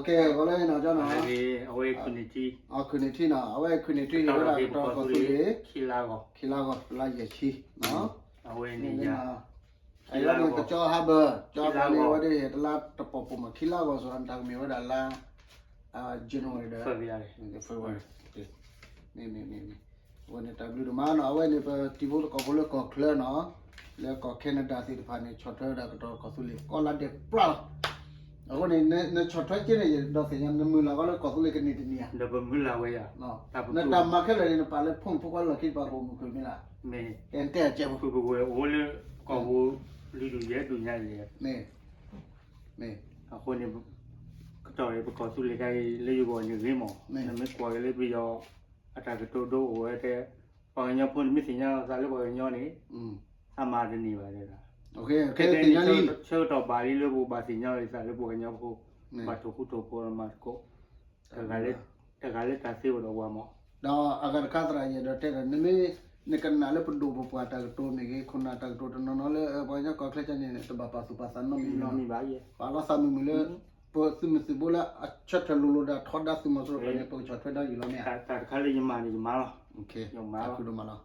ကဲ ကီးလၢနီၤကၠီနီၤ, အဝဲခုန့ၣ်ထံ, ခုန့ၣ်ထံနီၤ, အဝဲခုန့ၣ်ထံန့ၣ်ဝဲဒၣ်ကတီၤကီၢ်သူလ့ၤ ခံလါဂီၤ လါယဲၢ်ဆံ, အဝဲန့ၣ် အဝဲန့ၣ်ကၠီဟါဘၢၣ် ကၠီဟါဘၢၣ်န့ၣ် အဝဲဒၣ်တလါတပီၤပိာ်မး ခံလါဂီၤ စီၤအတၢ်ကမ့ၢ်ဝဲဒၣ်လါ January ဒီး February, အဝဲန့ၣ်တၢ်ဘျုးဒိၣ်မးနီၤ, အဝဲန့ၣ် ပတံၤဖိသကိးဖိလၢကီၢ်ချၢနီၤ, လၢကီၢ် Canada သ့ၣ်တဖၣ်န့ၣ် ဆီၣ်ထွဲဝဲဒၣ်ကတီၤကီၢ်သူလ့ၤ ကီးလါဒဲးပြးလီၤ. အဃိန့ၣ် နဆီၣ်ထွဲက့န့ၣ် ယဒိးသ့ၣ်ညါ နမုၢ်လၢ်ကီးလၢကီၢ်သူလ့ၤကန့ၢ်တနံၤဧါ, ဒီးပမုၢ်လၢ်ဝဲယၤ, နတၢ်မၤခဲလၢာ်န့ၣ် နပာ်လၢဖိမုၣ်ဖိခွါလီၢ်ခံ ပာ်ပိာ်မုၣ်ခုၣ်မ့ၢ်လၢ ကဲတဲအကဲပူၤ ပဝဲအိၣ်လၢကီၢ်ပူၤ လွံၢ်ဒူၣ်ယဲၢ်ဒူၣ်ညါန့ၣ်, မ့ၢ်, အဃိန့ၣ် ကတီၢ်အံၤ ပကီၢ်သူလ့ၤတၢ်အံၤ လၢယဂီၢ်န့ၣ်ဂ့ၤမး, နမ့ၢ်ကွၢ်က့ၤလၢပယီၤ အတၢ်ကတိၤဒိအိၣ်ဝဲတဲ, ပှၤကညီဖိန့ၣ် မ့ၢ်သ့ၣ်ညါလီၤသးလၢပှၤကညီန့ၣ်, အမၤတန့ၢ်ဘၣ်တဲဒၣ်, ခဲကဲန့ၣ် ဆၢကတီၢ်ဘၣ်လံလၢပဘၣ်သ့ၣ်ညါလီၤသးလၢပှၤကညီဖိ, ဘၣ်ထိၣ်ဃူထိၣ်ဖိးလီၤမၤသကိး တဂၤလၢတၢ်သ့အိၣ်ဒီးပှၤမး, ဒီးအဂၤတခါသရၣ်ယအဲၣ်ဒိးတဲဒီး နမ့ၢ်နကနၣ်လၢပဒိၣ်ပပှၢ်တၢ်ကတိၤမ့ၢ်ဂ့ၤ ခိၣ်နၢ်တၢ်ကတိၤတနီၤနီၤလၢ ပှၤကညီကီၢ်ချၢကန့ၣ် တဘၣ်ပာ်သူၣ်ပာ်သးနီတမံၤဘၣ်, ပာ်လီၤသးမုာ်မုာ်လၢ ပသုးမုၢ်သုးဘိလၢအဆၢထၢၣ်လိၤလိၤဒီးထီဒါသုးမီၤစိရိၤတဖၣ်န့ၣ် ပကဆီၣ်ထွဲဒီးယံာ်လီၤမ့ၢ်ဧါ, တၢ်တခါလၢယမၤန့ၣ်ယမၤလီၤ, ယမၤလီၤ,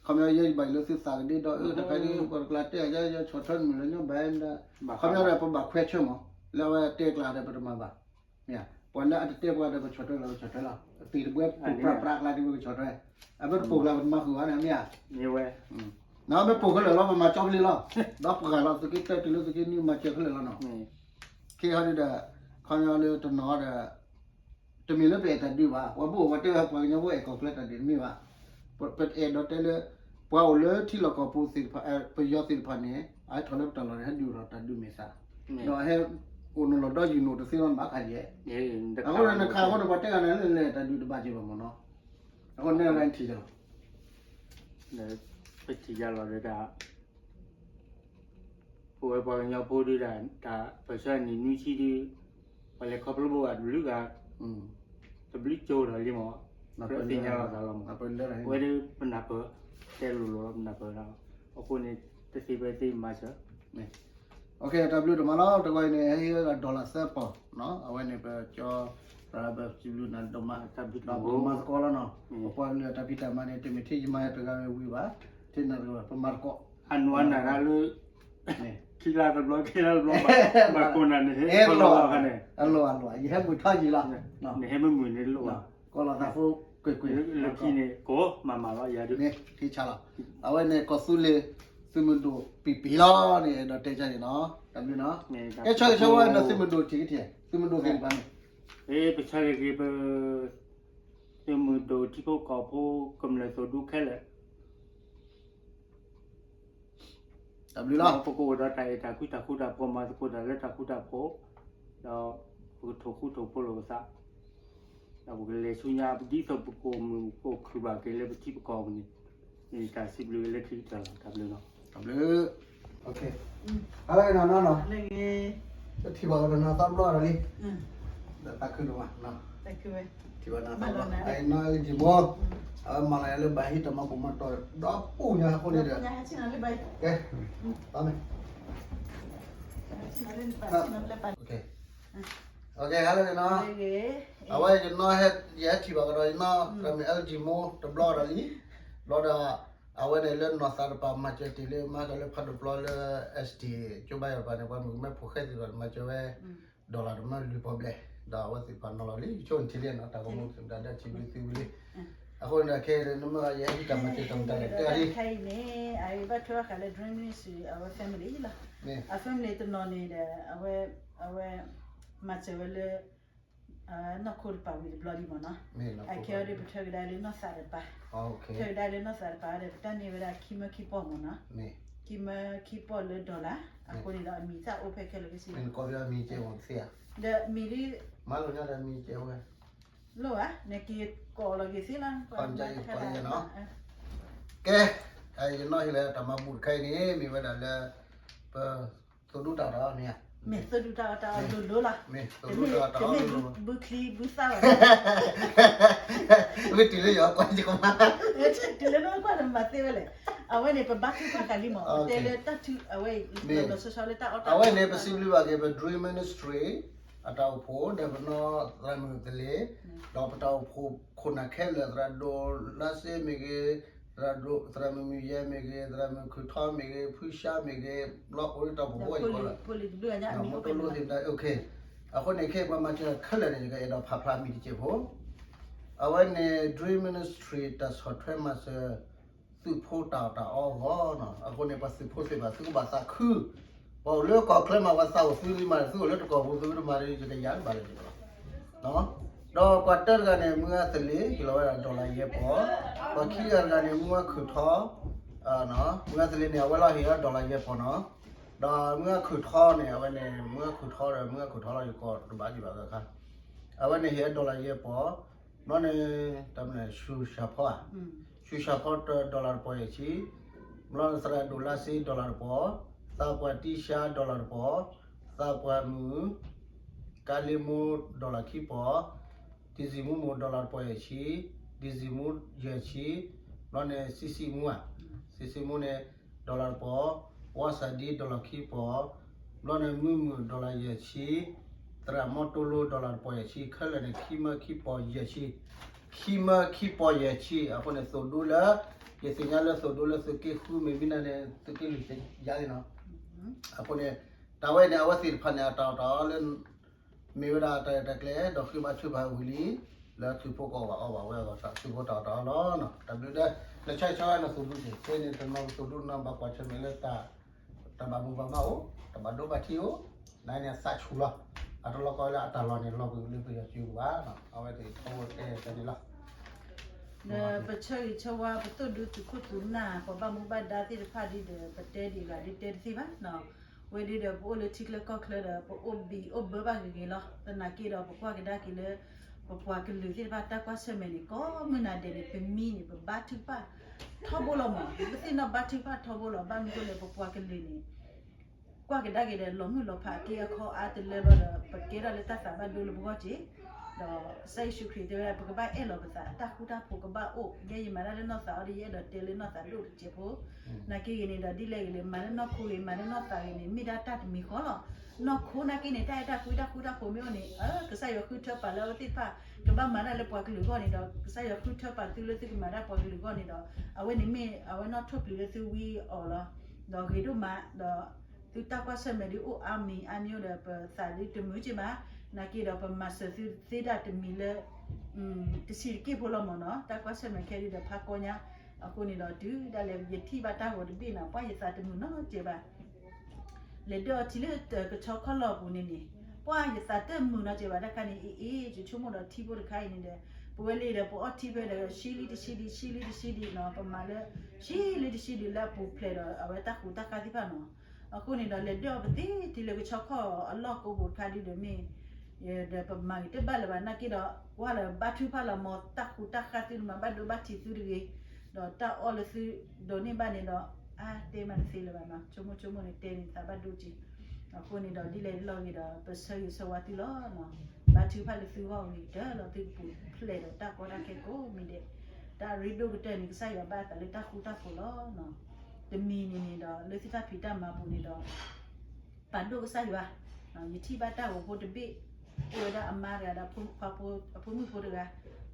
ခီပညီယဲယဘၣ်ယိၣ်လၢသုသးကဒ့ဒီး အၢ တခါဒ် ပှၤတကျါတဲအီၤ ယဲယဆီၣ်ထွဲမုၢ်လၢညီဘၣ်မ့ၢ်ဒၣ်, ခီပညီဒီးပဘၣ်ခွဲးဆၢမး လၢအဝဲတဲကျါဒီးပတမၤဘၣ်, မ့ၢ်ဧါ, ပှၤလၢအတတဲပှၤဒီးပဆီၣ်ထွဲလီၤ ပဆီၣ်ထွဲလီၤ, အပ့ၤတဘှဲပိၢ်ပြးပြးကျါဒ်ဝဲကဆီၣ်ထွဲ, အမ့ၢ်တပိၢ်ကျါပတမၤဃုာ်ဘၣ်န့ၣ် မ့ၢ်ဧါ, မ့ၢ်ဝဲ, နမ့ၢ်ပိၢ်ခဲလၢာ်လီၤ ပမၤကၠီပျ့လီၤ, ဒီးပှၤဂၤလီၤ သုးက့တၢတုၤလၢသုးက့နွံမၤစၢၤခဲလၢာ်လီၤနီၤ, ခဲဟီဒ်ဒီး ခီပညီလၢတနီၤဒီး တမ့ၢ်လၢပအဲၣ်တၢ်ဒုးဘၣ်, ပှၤဘၣ်အိၣ်ပှၤတဲဝဲပှၤကညီဖိအဲၣ်ကီၢ်ချၢတၢ်ဒုးတမ့ၢ်ဘၣ်, ပအဲၣ်ဒိးတဲလၢ ပှၤအိၣ်လၢထံလီၢ်ကီၢ်ပူၤသ့ၣ်တဖၣ် ပယီၤသ့ၣ်တဖၣ်န့ၣ် အဟဲထီၣ်လၢပတၢ်လီၢ်န့ၣ် ဟဲဒုးအိၣ်ဒီးတၢ်ဒုးမဲာ်ဆှး, ဒီးဟဲအိၣ်နုာ်လီၤဒီးယံာ်နုာ်တသ့လီၤ နဘၣ်ခါယဲၢ်, အဃိန့ၣ်နခးအဃိန့ၣ် ပှၤတဲဂၤန့ၣ်လၢလဲၤတၢ်ဒုးတဘၣ်က့ၤဘၣ်မ့ၢ်နီၤ, အဃိန့ၣ်လၢနထံၣ်ယလီၤ ပထံၣ်ယလီၤဒီးတၢ် ပဝဲပှၤကညီဖိဒုးဒၣ် တၢ်ပၢၢ်ဆၢနံၣ်နွံဆံဒုး ပှၤလဲၤခီဖျိဘၣ်တဘျုးဂၤ, တဘျုးကၠိဒီးလံမး, ပသ့ၣ်ညါလီၤသးလီၤမး, ပဝဲဒၣ်ပနၢ်ပၢၢ်, တဲလိၤလိၤလီၤပနၢ်ပၢၢ်ဒၣ်, အဃိန့ၣ် တသ့ဖဲသ့မၤစၢၤ တၢ်ဘျုးဒိၣ်မးလီၤ, တဂီၤအံၤန့ၣ် ဟဲဟံးဝဲဒၣ် dollar သၢပီၢ်, အဝဲန့ၣ်ပကၠီ ပစံးဘျုးနၤဒိၣ်မး, ဒီးပကမၤသကိးလီၤနီၤ, ပပှၤကလုာ်အတၢ်ဖံးတၢ်မၤန့ၣ် တမ့ၢ်ထဲယမၤတဂၤဝံၤဘၣ်, ထဲနၤတဂၤ ပမၤသကိး, အနွါနၤဒၣ်လၢ ခံလါတဘျီ ခံလါတဘျီ ဘၣ်ကိးနၤန့ၣ် ဟဲလီၤ, အလီၤအလီၤ ယဟဲမုာ်ထီၣ်ယံာ်လီၤ, နဟဲမုာ်မုာ်န့ၣ်လိၣ်ဘၣ်, ကိးလီၤသးဖိကွ့ၢ်ကွ့ၢ်, လၢခံန့ၣ် ကိးမၤမၤလီၤယၤဒုး, မ့ၢ်ထံဆါလီၤ, အဝဲန့ၣ်ကီၢ်သူလ့ၤ သုးမုၢ်ဒိၣ်ပံၤပံၤလီၤန့ၣ် အဲၣ်ဒိးတဲကန့ၣ်နီၤ, တၢ်ဘျုးနီၤ, ကဲဆီဂ့ၤဆီဝါ နသုးမုၢ်ဒိၣ်ထံၣ်ကထံၣ် သုးမုၢ်ဒိၣ်သ့ၣ်တဖၣ်န့ၣ်, ပဆီဂ့ၤက့ၤပ သုးမုၢ်ဒိၣ်ထံဖိကီၢ်ဖိကမျၢၢ်သိၣ်ဒူခဲလၢာ် တၢ်ဘျုးလီၤ, ပကအိၣ်ဒီးတၢ်အဲၣ်တၢ်ကွံတၢ်ဃူတၢ်ဖိး မၤသကိးတၢ်လၢတၢ်ဃူတၢ်ဖိး, ဒီးပကထိၣ်ဃူထိၣ်ဖိးလိာ်ပသး, ဒီးပကလဲၤဆူညါ ဒ်သိးပကအိၣ်မုာ်ပကအိၣ်ခုၣ်ဘၣ်က့ၤလၢပထံပကီၢ်ပူၤန့ၣ်, မ့ၢ်တၢ်စံးဘျုးလၢခံကတၢၢ်လီၤ, တၢ်ဘျုးလီၤ, တၢ်ဘျုး, ဟါလၢဂ့ၤနီၤနီၤ, တထံၣ်ဘၣ်ဝဲဒီးနၤသးဘျီဒီးလံ ဒီးသးခုဒိၣ်မး, ထံၣ်ဘၣ်နၤသးဘျီ, အနီၢ်အၢၣ်လ်ကၠံၣ်ဘိ, အဝဲမၤလီၤယၤလၢဘၣ်ဟံးတၢ်မၤဘူၣ်မၤတီၢ်ဒီးပူၤညါအဃိန့ၣ်ဒီး, ကဲ, မ့ၢ်, ဟါလၢဂ့ၤနီၤ, အဝဲယနီၢ်ဟဲ ယဟဲထံၣ်ဘၣ်ကဒီးယနီၢ် ကမ့ၢ်အၢၣ်လ်ကၠံၣ်ဘိ တဘျီဒီးလံ, ဘျီဒီး, အဝဲန့ၣ်လၢနီၢ်သးတပၤမၤစၢၤတ့ၢ်လၢမၤကလၢဖးဒိၣ်ပျီလၢ ST ကၠိဘါယွၤတပၤန့ၣ် ပှၤမုၣ်ကမဲဖိၣ်ဃဲသ့ၣ်တဖၣ်မၤစၢၤဝဲ dollar တမၢလွံၢ်ပီၢ်ဘျဲၣ်, ဒီးအဝဲသ့ၣ်တဖၣ်နီၤလီၤလံ ယဆိကမိၣ်ထံၣ်လံနီၤ တၢ်ဂီၤမူ တၢ်ဒၣ်ထံၣ်ဘျုးသုဝံၤလံ, အဃိန့ၣ်ဒီးခဲအံၤ နမ့ၢ်ယဟဲဟံးတၢ်မၤစၢၤတၢ်မတၤလဲၣ် တဲအီၤလံ, ခဲအံၤန့ၣ် အဘၣ်ထွဲအီၤဃာ်လၢ Dream Ministry အဝဲ family လီၤ, အ family တနီၤန့ၣ်ဒီး အဝဲ အဝဲ မၤစၢၤဝဲလၢ နီၢ်ခိတပာ်ဝံၤတဘျီလံမ့ၢ်နီၤ, အခဲအံၤဒီး ပထွဲကဒါလၢနီၢ်သးတပၤ, ထွဲကဒါလၢနီၢ်သးတပၤဒီး ပတၢ်န့ၢ်ဝဲဒၣ်ခံမၢခံပီၢ်မ့ၢ်နီၤ, ခံမၢခံပီၢ်လၢ dollar အဃိန့ၣ်ဒီး အမံၤသၣ်အိၣ်ဖဲခဲလၢာ်ခဲဆ့လီၤ, ဒီးမံၤဒ် မၤလိာ်ညါဒီးမံၤကဲဝဲ, လိၣ်ဧါ, နက့ၤကိးလီၤက့ၤသ့လီၤ, ကဲ, ယနီၢ်ဟ့ၣ်လီၤတၢ်မၤဘူၣ်တခါအံၤန့ၣ် မ့ၢ်ဝဲဒၣ်လၢ ပ သိၣ်ဒူတၢ်အီၣ်တၢ်အီမ့ၢ်ဧါ, မ့ၢ်သိၣ်ဒူတၢ်အီၣ်တၢ်အီလိၤလိၤလီၤ, မ့ၢ်သိၣ်ဒူတၢ်အီၣ်တၢ်အီလိၤလိၤ, တမ့ၢ်ဘုချံဘုသၣ်ဘၣ်, မ့ၢ်တုၤလၢယွၤကွၢ်ယကမၤ, တုၤလၢနကွၢ်နမၤသ့ဝဲလဲၣ်, အဝဲန့ၣ် ပဘါထုကဖၣ်ဃာ်လံမ့ၢ် တဲလၢတၢ်ထုအဝဲအံၤ လီၤလီၤဆီဆီလၢတၢ်အီၣ်တၢ်အီ, အဝဲန့ၣ် ပစံးဘျုးဘၣ်က့ၤ ပ Dream Ministry အတၢ်အိၣ်ဖှိၣ်ဒီးပနီၢ်သရၣ်မုၣ်သလ့ၤ, ဒီးပတၢ်အိၣ်ဖှိၣ်ခိၣ်နၢ်ခဲလၢာ် သရၣ်ဒိၣ်လါစ့မ့ၢ်ဂ့ၤ, သရၣ်ဒိၣ် သရၣ်မုၣ်မုၢ်ယဲမ့ၢ်ဂ့ၤ, သရၣ်မုၣ်ခုၣ်ထီမ့ၢ်ဂ့ၤ, ဖုဆါမ့ၢ်ဂ့ၤ, ဘျီအိၣ်တၢ်အိၣ်ဖှိၣ်ဖိအံၤကီးလၢ မ့ၢ်တလိၣ်သ့ၣ်တၢ် အဃိန့ၣ် ခဲအံၤပှၤမၤစၢၤခဲလၢာ်န့ၣ် ယကအဲၣ်ဒိးဖးဖျါမံၤတစဲးဖိ, အဝဲန့ၣ် Dream Ministry တၢ်ဆီၣ်ထွဲမၤစၢၤ သုးဖိတၢ်အီၣ်တၢ်အီအဂီၢ်, အဃိန့ၣ် ပှၤသုးဖိသ့ၣ်တဖၣ် သုကဘၣ်သးခု, ပှၤအိၣ်လၢကီၢ်ချၢမး ပှၤသးအိၣ်သုလံမး သုအိၣ်လၢတကီၢ်ပူၤ သုကတမၤ ယကယၤတဘၣ်လၢၤဘၣ်လီၤ. ဒီးပှၤတၢတဂၤန့ၣ် မုၢ်ဂၤသလ့ၤ ဟ့ၣ်လီၤဝဲဒၣ် dollar ယဲၢ်ပီၢ်, ပှၤခံဂၤတဂၤန့ၣ် မုၢ်ဂၤခုၣ်ထီ, မုၢ်ဂၤသလ့ၤန့ၣ် အဝဲလီၤဟ့ၣ်အီၤ dollar ယဲၢ်ပီၢ်နီၤ, ဒီးမုၢ်ဂၤခုၣ်ထီန့ၣ် အဝဲန့ၣ် မုၢ်ဂၤခုၣ်ထီဒီး မုၢ်ဂၤခုၣ်ထီလီၤ ယကိးတဘၣ်ဒံးဘၣ်အခါ, အဝဲန့ၣ်ဟ့ၣ်အီၤ dollar ယဲၢ်ပီၢ်, ဘျီန့ၣ် တၢ်မနုၤ ရှူၢ်ၡၣ်ဖီဧါ, ရှူၢ်ၡၣ်ဖီ dollar တပီၢ်ယဲၢ်ဆံ, ဘျီသရၣ်ဒိၣ်လါစ့ dollar တပီၢ်, သးပှၢ်တံၢ်ၡါ dollar တပီၢ်, သးပှၢ်မုၣ် ကါလ့မိ dollar ခံပီၢ်, ဒံၣ်စံၣ်မူမိၢ် dollar တပီၢ်ယဲၢ်ဆံ, ဒံၣ်စံၣ်မူယဲၢ်ဆံ, ဘျီန့ၣ် စံစံၣ်မူဧါ, စံစံၣ်မူန့ၣ် dollar တပီၢ်, ဝါစၢ်ဒံ dollar ခံပီၢ်, ဘျီန့ၣ် မုၢ်မုၢ် dollar ယဲၢ်ဆံ, သရၣ်မီတိလိ dollar တပီၢ်ယဲၢ်ဆံ, ခဲလၢာ်န့ၣ် ခံမၢခံပီၢ်ယဲၢ်ဆံ, ခံမၢခံပီၢ်ယဲၢ်ဆံ, အဃိန့ၣ် သိၣ်ဒူလၢ ယသ့ၣ်ညါလၢသိၣ်ဒူလၢသုးက့ဃုမ့ၢ်မ့ၢ်န့ၣ် သုးက့လွံၢ်ယါလံနီၤ, အဃိန့ၣ် တၢ်ဝဲန့ၣ် အဝဲသ့ၣ်တဖၣ်န့ၣ် အတၢ်အီၣ်တၢ်အီလၢ မ့ၢ်ဝဲဒၣ်တၢ်ရဲၣ်တၢ်ကျဲၤ ဒီးဃ့ဘါထုကဖၣ်ဝံၤလံ, လၢသုးဖိကအီၣ်ဘၣ်အီဘၣ်ဝဲအဂီၢ် သုးဖိတၢ်အီၣ်တၢ်အီလီၤ. တၢ်ဘျုးဒဲး လၢဆၢဂ့ၤဆၢဝါနသိၣ်ဒူက့ၤ ခဲအံၤန့ၣ် တနီၤသိၣ်ဒူ နဘၣ်ကွၢ်ဆၢၣ်မဲာ်လၢ တၢ်ဘၣ်မူဘၣ်မၢအိၣ်, တၢ်ဘၣ်ဒိဘၣ်ထံးအိၣ်, နန့ၣ်အသးဆူၣ်လီၤ. အတလီၤကီလၢအတၢ်လီၢ်န့ၣ် လီၤကွံာ်လၢပယီၤစုပူၤဘၣ်, အဝဲသ့ၣ်ထီဘိတဲတဲန့ၣ်လီၤ. ဒီးပဆၢဂ့ၤဆၢဝါ ပသိၣ်ဒူသုးခိၣ်သုးနၢ် ပှၤဘၣ်မူဘၣ်ဒါသ့ၣ်တဖၣ်ဒ်ဒီး ပတဲဒံးဂၤဒ်တဲတသ့ဘၣ်နီၤ, ဝဲဒ်ဒီးပအိၣ်လၢထံချၢကီၢ်ချၢဒီး ပအိၣ်ဘံၣ်အိၣ်ဘၢဘၣ်ဂ့ၤဂ့ၤလီၤ. သနာ်က့ဒီး ပကွၢ်ကဒါက့ၤလၢ ပပှၤကလုာ်သ့ၣ်တဖၣ်တၢ်ကွၢ်ဆၢၣ်မဲာ်န့ၣ် ကိးမုၢ်နၤဒဲးန့ၣ် ပမံန့ၣ် ပဘါထုကဖၣ်ထီဘိလီၤမး, ပသ့ၣ်နီၣ်ဘါထုကဖၣ်ထီဘိလီၤ. ဘၣ်မနုၤအဃိလဲၣ် ပပှၤကလုာ်န့ၣ် ကွၢ်ကဒါက့ၤဒီး လီၤမုၢ်လီၤဖးအက့အခီအါတလၢဘၣ်ဒီး ပကဲထီၣ်လၢတၢ်သးဘၣ်ဒိလၢပဂီၢ်က့ၤ, ဒီးကစၢ်ယ့ၣ်ၡူးခရံာ်တဲဝဲဒၣ် ပကဘၣ်အဲၣ်လီၤပသး တၢ်ဃူတၢ်ဖိးကဘၣ်အိၣ်, ယဲယမၤတၢ်လၢနီၢ်သးအီၤဒီး ယအဲၣ်ဒိးတဲလၢနီၢ်သးဒိၣ်တစဲးဖိ, နာ်က့ဂ့ၤန့ၣ်ဒီး ဒ်လဲၣ်ဂ့ၤလဲၣ် မၤလၢနီၢ်ခိဂ့ၤ မၤလၢနီၢ်သးဂ့ၤန့ၣ် မ့ၢ်ဒၣ်တၢ်တမံၤဃီလီၤ. နီၢ်ခိနာ်က့န့ၣ် တၢ်အဲၣ်တၢ်ကွံတၢ်ဃူတၢ်ဖိးမ့ၢ်အိၣ်န့ၣ် ကစၢ်ယွၤဃုထၢပာ်လၢအဝဲသ့ၣ်တဖၣ် ကဘၣ်မၤတၢ်လၢပှၤကလုာ်အဂီၢ်န့ၣ်ဒီး ကစၢ်ယွၤဃုထၢပာ်သုလၢသုကမၤတၢ်ပှၤကလုာ်အဂီၢ်န့ၣ်ဒီး အဝဲန့ၣ်မ့ၢ်အဝဲနီၣ်ထိၣ်ပျံၤလၢသုဝံအီၤလီၤ. ဒီးဂ့ၤဒိၣ်မး ဒီးသုတၢ်ကွၢ်ဆၢၣ်မဲာ်ဒ်အိၣ်အါမံၤအါမံၤအိၣ်ဒီး ပသးဒ်တမုာ်က့ဘၣ်, နာ်က့ဒီးပမၤစၢၤသုသ့ဒၣ်တမံၤလၢ တဆံးတက့ၢ်ဖိလီၤမးနီၤ, တၢ်ကွၢ်ဆၢၣ်မဲာ်ခဲဒ်ဒီးဖးကီညါ, အဃိန့ၣ်ဒီးတုၤဒၣ်လဲာ်ယထံၣ်ဘၣ်တၢ်ဂီၤတဘ့ၣ်နီၤ ပှၢ်ယသးတမုာ်နီတစဲးဘၣ် လဲၤဒၢအီၤထံလၢကဆီခီၣ်လီၢ်ပူၤန့ၣ်န့ၣ်, ပှၢ်ယသးတမုာ်နီတစဲးဘၣ် တၢ်ခါန့ၣ် အ့ၣ်အ့ၣ် ယဆိကမိၣ်ဒီးထံဖိတခါအံၤန့ၣ်ဒီး ပဝဲလံဒီးပအီၣ်ထံဖဲဒီး ဆံလံတဆံဒံး ဆံလံတဆံဒံး ဆံလံတဆံဒံးလၢအပူၤဖျဲးဒီး အဝဲတၢ်ဃူတၢ်ဃါသ့ၣ်တဖၣ်နီၤ, အဃိန့ၣ်ဒီး လဲၤဒၢအီၤပသ့ထံလၢကဆီခီၣ်အလီၢ်ကိးပူၤတခါဒ်ဒီးမ့ၢ် ဒီးပမၤဂ့ၤတဘၣ်လၢၤဘၣ် နာ်က့ဒီး ကွၢ်လၢဘါထုကဖၣ်လီၤမး တၢ်ဃူတၢ်ဃါသုန့ၣ်မး ဘၣ်ဒိဘၣ်ထံးသုတဂ့ၤ, ဒီးတၢ်အီၣ်လၢသုဒိးန့ၢ်ဘၣ်န့ၣ်ဒီး အါတဲမးတသ့လၢၤဘၣ်နီၤ, ဆိကမိၣ်ဆိကမိၣ်န့ၣ် တဲန့ၣ်သးဘၣ်ဒိက့ၤ, အဃိန့ၣ်ဒီး ဒ်လဲၣ်လီၤဂ့ၤဒီး ပဆၢဂ့ၤဆၢဝါသုလီၤ, ဘါထုကဖၣ်လၢသုဂီၢ်ဂ့ၤ တၢ်လီၤသုကပူၤဖျဲးဒီးတၢ်ကီတၢ်ခဲကိးမံၤဒဲး, တၢ်ရ့ဒိၣ်ကတၢၢ်န့ၣ် ကစၢ်ယွၤဘၣ်အသးလၢတၢ်ဃူတၢ်ဖိးလီၤ. တမံၤန့ၣ်န့ၣ်ဒီး လၢသုတၢ်ဖံးတၢ်မၤပူၤန့ၣ်ဒီး ပာ်ဒိၣ်ကစၢ်ယွၤ, ယထံၣ်ဘၣ်တၢ်ဂီၤဖိတဘ့ၣ်, အိၣ်ဝဲဒၣ်အမါတဂၤဒီး အဖိမုၣ်ဖိတဂၤ,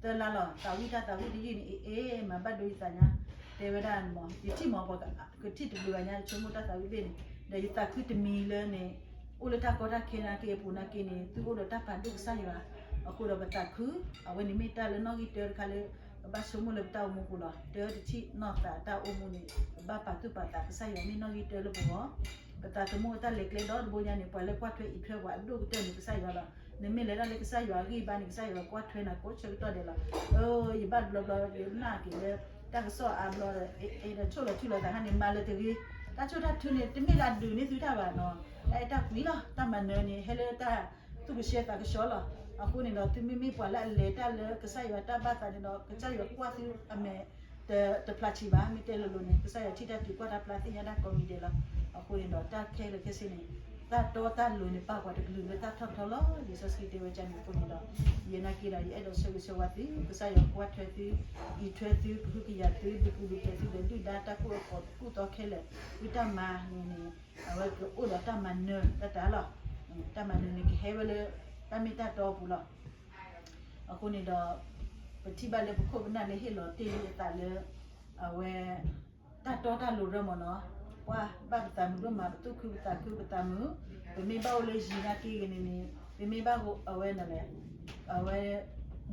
တလါလီၤ သးဝံၣ်တၢ်သးဝံၣ်တယုၢ်န့ၣ် အ့ၣ်အ့ၣ် မၤဘၣ်ဒိယသးညါ, တဲဝဲဒၣ်မး ယထံၣ်မး ပှၤကထံၣ်တဘျုးဂၤညါ ယဆိကမိၣ်တၢ်သးဝံၣ်တဘ့ၣ်န့ၣ်, ဒီးယသးခုတမံၤလၢန့ၣ်, အိၣ်လၢတၢ်ကီတၢ်ခဲနာ်က့အပူၤနာ်က့န့ၣ် သုအိၣ်ဒီးတၢ်ပာ်ဒိၣ်ကစၢ်ယွၤ, အဃိဒီးပသးခု, အဝဲန့ၣ်မ့ၢ်တၢ်လၢနီၣ်ဂံၢ်တၢတခါလၢ ကဘၣ်ဆိကမိၣ်လၢပတၢ်အိၣ်မူပူၤလီၤ. တၢတထံၣ်နီၢ်သးတၢ်အိၣ်မူန့ၣ် ကဘၣ်ပာ်သူၣ်ပာ်သးကစၢ်ယွၤမ့ၢ်နီၣ်ဂံၢ်တၢလၢပဂီၢ်, ပသးသမူအတၢ်လဲၤကျဲဒီတဘိညါန့ၣ် ပှၤလၢကွၢ်ထွဲအံးထွဲပှၤအဒိၣ်ကတၢၢ်န့ၣ် ကစၢ်ယွၤလီၤ. နမ့ၢ်လဲၤတၢ်လၢကစၢ်ယွၤအဂံၢ်ဘါန့ၣ် ကစၢ်ယွၤကွၢ်ထွဲနၤကိးဆၢကတီၢ်ဒဲးလီၤ. ယဘၣ်တဘျီဘျီ ယနာ်က့ၤလၢ တၢ်ကစီၣ်အါဘျီဒီး အဲၣ်ဒိးဆိၣ်လီၤထူလီၤသးခါန့ၣ် မၤလၢတဂ့ၤ, တၢ်ဆိၣ်တၢ်ထုန့ၣ် တမ့ၢ်လၢအဒုးန့ၢ်သုတၢ်ဘၣ်နီၤ, တၢ်အဲၣ်တၢ်ကွံလီၤ. တၢ်မၤနၢၤန့ၣ် ဟဲလၢတၢ်သူၣ်ကဆှီသးကဆှီလီၤ. အဃိန့ၣ်ဒီး သုမ့မ့ၢ်ပှၤလၢအလဲၤတၢ်လၢကစၢ်ယွၤတၢ်ဘၣ်သးန့ၣ်ဒီး ကစၢ်ယွၤကွၢ်သုအမဲာ် တဖျါဆံးဘၣ်, မ့ၢ်တဲလိၤလိၤန့ၣ် ကစၢ်ယွၤထံၣ်တၢ်တုၤကွၢ်တၢ်ဖျါသ့ၣ်ညါတၢ်ကိးမံၤဒဲးလီၤ. အဃိန့ၣ်ဒီး တၢ်ခဲလၢာ်ခဲဆ့န့ၣ် တၢ်တီတၢ်လိၤန့ၣ် ပာ်ပှၤတကလုာ်လၢတၢ်ထီၣ်ထီလီၤ. လံာ်စီဆှံတဲဝဲဒ်န့ၣ်အဃိန့ၣ်ဒီး ယနာ်က့ဒီး ယအဲၣ်ဒိးဆၢဂ့ၤဆၢဝါသု, ကစၢ်ယွၤကွၢ်ထွဲသု, အံးထွဲသု, ကဟုကယာ်သု, ဒုးပူၤဒုးဖျဲးသုဒီး ဒုၣ်ဒါတၢ်ကူၣ်အကီၢ်ကူၣ်သီခဲလၢာ်, သုတၢ်မၤန့ၣ်န့ၣ် အဝဲကအိၣ်ဒီးတၢ်မၤနၢၤတၢ်တၢ်လီၤ. တၢ်မၤနၢၤန့ၣ် ကဟဲဝဲလၢ တၢ်မ့ၢ်တၢ်တီအပူၤလီၤ. အဃိန့ၣ်ဒီး ပထံၣ်ဘၣ်လၢပခိၣ်ပနၢ်လၢဟ့ၣ်လီၤတ့ၢ်လံအသးလၢ အဝဲ တၢ်တီတၢ်လိၤရၢမးနီၤ, ပှၤဘၣ်ပသးမုာ်ဒိၣ်မး ပသူၣ်ခုပသးခုပသးမုာ်, ပမ့ၢ်ဘၣ်အိၣ်လၢယံၤနာ်က့ဂ့ၤန့ၣ်န့ၣ် ပမ့ၢ်ဘၣ်အဝဲန့ၣ်လဲၣ်, အဝဲ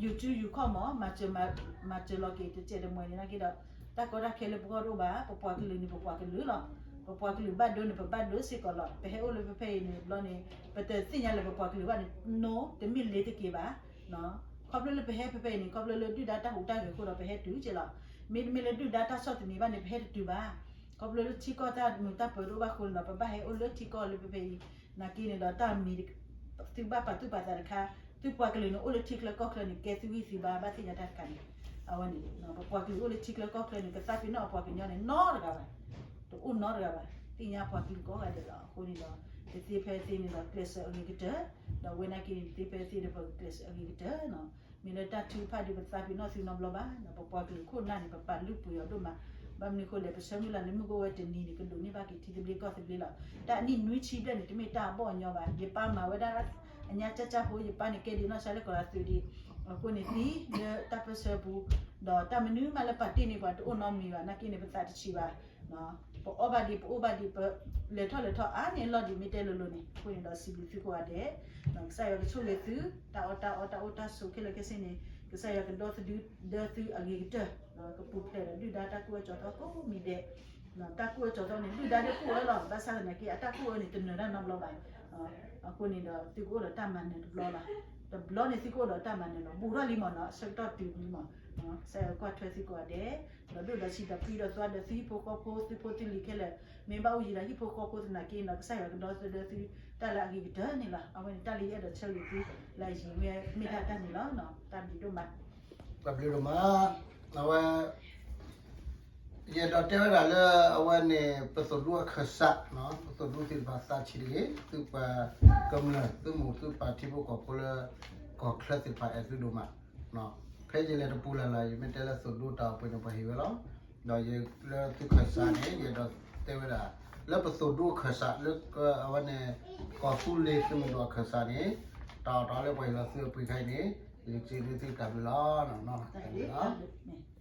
ယူၤထူယူၤခီၣ်မး မၤစၢၤလီၤက့ၤတစဲးတမှဲၤန့ၣ်နာ်က့ဒီး တၢ်ကီတၢ်ခဲလၢပဂီၢ်တအိၣ်ဘၣ်, ပပှၤကလုာ်န့ၣ် ပပှၤကလုာ်လီၤ. ပပှၤကလုာ်ဘၣ်ဒိန့ၣ် ပဘၣ်ဒိစ့ၢ်ကီးလီၤ. ပဟဲအိၣ်လၢဖဲဖဲအံၤန့ၣ်တဘျီန့ၣ် ပတသ့ၣ်ညါလၢပပှၤကလုာ်ဘၣ်န့ၣ် no တမ့ၢ်လ့ၤတက့ၤဘၣ်. ခီဖျိလၢပဟဲဖဲဖဲအံၤန့ၣ် ခီဖျိလၢဒုၣ်ဒါတၢ်ဟူးတၢ်ဂဲၤအဃိဒီးပဟဲတုၤက့ၤလီၤ. မ့တမ့ၢ်လၢဒုၣ်ဒါတၢ်ဆီၣ်သနံးဘၣ်န့ၣ် ပဟဲတတုၤဘၣ်. ခီဖျိလၢထံကီၢ်တၢ်မုာ်တၢ်ပၢၤတအိၣ်ဘၣ်အဃိန့ၣ်ဒီး ပဘၣ်ဟဲအိၣ်လၢထံကီၢ်လၢဖဲဖဲအံၤ နာ်က့န့ၣ်ဒီးတၢ်မံၤ သုဘၣ်ပာ်သူၣ်ပာ်သးတခါ, သုပှၤကလုာ်န့ၣ်အိၣ်လၢထံချၢကီၢ်ချၢန့ၣ် ကဲသုဂံၢ်သုဘါဘၣ်သ့ၣ်ညါတၢ်တခါန့ၣ်, အဝဲန့ၣ် ပပှၤကလုာ်အိၣ်လၢထံချၢကီၢ်ချၢန့ၣ် ကသးပ့ၤနီၣ်အပှၤကညီန့ၣ် နီတဂၤဘၣ်, တအိၣ်နီတဂၤဘၣ်, သ့ၣ်ညါပှၤကလုာ်ကိးဂၤဒဲးလီၤ. အဃိန့ၣ်ဒီး တသ့ဖဲသ့န့ၣ်ဒီး ကျဲးစၢးအဂ့ၤကတၢၢ်, ဒီးဝဲနာ်က့န့ၣ် တသ့ဖဲသ့ဒီး ပကကျဲးစၢးအဂ့ၤကတၢၢ်နီၤ. မ့ၢ်လၢတၢ်ထုကဖၣ်ဒီး ပတသးပ့ၤနီၣ်သုနီတဘျီဘၣ်, ပပှၤကလုာ်ခိၣ်နၢ်န့ၣ် ပပာ်လုၢ်ပှ့ၤအီၤဒိၣ်မး, ဘၣ်မနုၤအဃိလဲၣ် ပဆၢမုၢ်လၢ်လၢမုၢ်ကအိၣ်ဝဲတနံၤန့ၣ် ကဒိးန့ၢ်ဘၣ်က့ၤထံသဘျ့ကီၢ်သဘျ့လီၤ. တၢ်အနံၣ်နွံဆံဘျဲၣ်န့ၣ် တမ့ၢ်တၢ်အဘီၣ်အညီဘၣ်, ယပၢ်မၤဝဲဒၣ် အညါကၠၢ်ကၠၢ်ဖိ ယပၢ်န့ၣ်ကဲဒံးနီၢ်ဆါလၢကီးလၤသုးဒံး, အဃိန့ၣ်သံလၢတၢ်ပၢၢ်ဆၢပူၤ, ဒီးတၢ်မနုၤမးလၢပာ်တ့ၢ်န့ၢ်ပှၤတအိၣ်နီတမံၤဘၣ်, နာ်က့န့ၣ် ပသးတဆံးဘၣ် ပအီၣ်ဘၣ်ဒံး ပအိၣ်ဘၣ်ဒံး ပလဲၤထီၣ်လဲၤထီၣ်အါန့ၢ်အလီၢ်ဒံး မ့ၢ်တဲလိၤလိၤန့ၣ်, အဃိန့ၣ်ဒီးစံးဘျုးသုကိးဂၤဒဲး, ကစၢ်ယွၤကဆိၣ်ဂ့ၤသု, တၢ်အီၣ်တၢ်အီတၢ်အိၣ်တၢ်ဆိးခဲလၢာ်ခဲဆ့န့ၣ်, ကစၢ်ယွၤကဒီသဒၢသုအဂ့ၤကတၢၢ်, ကပူၤဖျဲးဒီးဒုၣ်ဒါတၢ်ကူၣ်အၢၣ်ကၠီၤသီကိးမံၤဒဲး, တၢ်ကူၣ်အၢၣ်ကၠီၤသီန့ၣ် ဒုၣ်ဒါဒ်ကူၣ်အၢၣ်လီၤ, ဘၣ်ဆၣ်သနာ်က့ အတၢ်ကူၣ်အၢၣ်န့ၣ် တနၢၤတၢ်နီတဘျီဘၣ်. အဃိန့ၣ်ဒီး သုကအိၣ်ဒီးတၢ်မၤနၢၤတဘျီလီၤ. တဘျီန့ၣ်သုကအိၣ်ဒီးတၢ်မၤနၢၤလီၤ. ဘူးထီၣ်လံမးနီၤ, ဆၢကတီၢ်တုၤလံမး, ကစၢ်ယွၤကွၢ်ထွဲသုကိးဂၤဒဲး, ဒီးဒိၣ်ဒီးဆံးဒီးပှံဒီးသွါဒီးသုဟံၣ်ဖိဃီဖိ သုဖိသုလံၤခဲလၢာ်, မ့ၢ်ဘၣ်အိၣ်ယံၤဒီးဟံၣ်ဖိဃီဖိသနာ်က့ဒီး ကစၢ်ယွၤကဒီသဒၢသု တၢ်လၢအဂ့ၤကတၢၢ်န့ၣ်လီၤ. အဝဲန့ၣ် တၢ်လၢယအဲၣ်ဒိးဆၢဂ့ၤသု လၢအယံၤဝဲမ့ၢ်ဒၣ်တၢ်န့ၣ်လီၤ. တၢ်ဘျုးဒိၣ်မး, အဝဲ ယအဲၣ်ဒိးတဲဝဲဒၣ်လၢ အဝဲန့ၣ် ပသိၣ်ဒူအခၢၣ်စး, ပသိၣ်ဒူသ့ၣ်တဖၣ်သးဆံးတဂ့ၤ, သုပှၤကမျၢၢ် သုမိၢ်သုပၢ်ထံဖိကီၢ်ဖိလၢ ကီၢ်ချၢသ့ၣ်တဖၣ်အဲၣ်သုဒိၣ်မး, ဖဲယလဲၤတပူၤလၢ်လၢ် ယမ့ၢ်တဲလၢသိၣ်ဒူတၢ်အိၣ်ပှဲၤန့ၣ် ပှၤဟ့ၣ်ဝဲလီၤ. ဒီးယလၢသုခၢၣ်စးန့ၣ် ယအဲၣ်ဒိးတဲဝဲဒၣ် လၢပသိၣ်ဒူအခၢၣ်စးလၢ အဝဲန့ၣ် ကီၢ်သူလ့ၤသုးမုၢ်ဒိၣ်အခၢၣ်စးန့ၣ် တၢ်အီၣ်တၢ်အီလၢပှၤဟ့ၣ်လီၤသုအပှ့ၤခါအံၤန့ၣ် ယစံးဘျုးသုတၢ်ဘျုးလီၤ.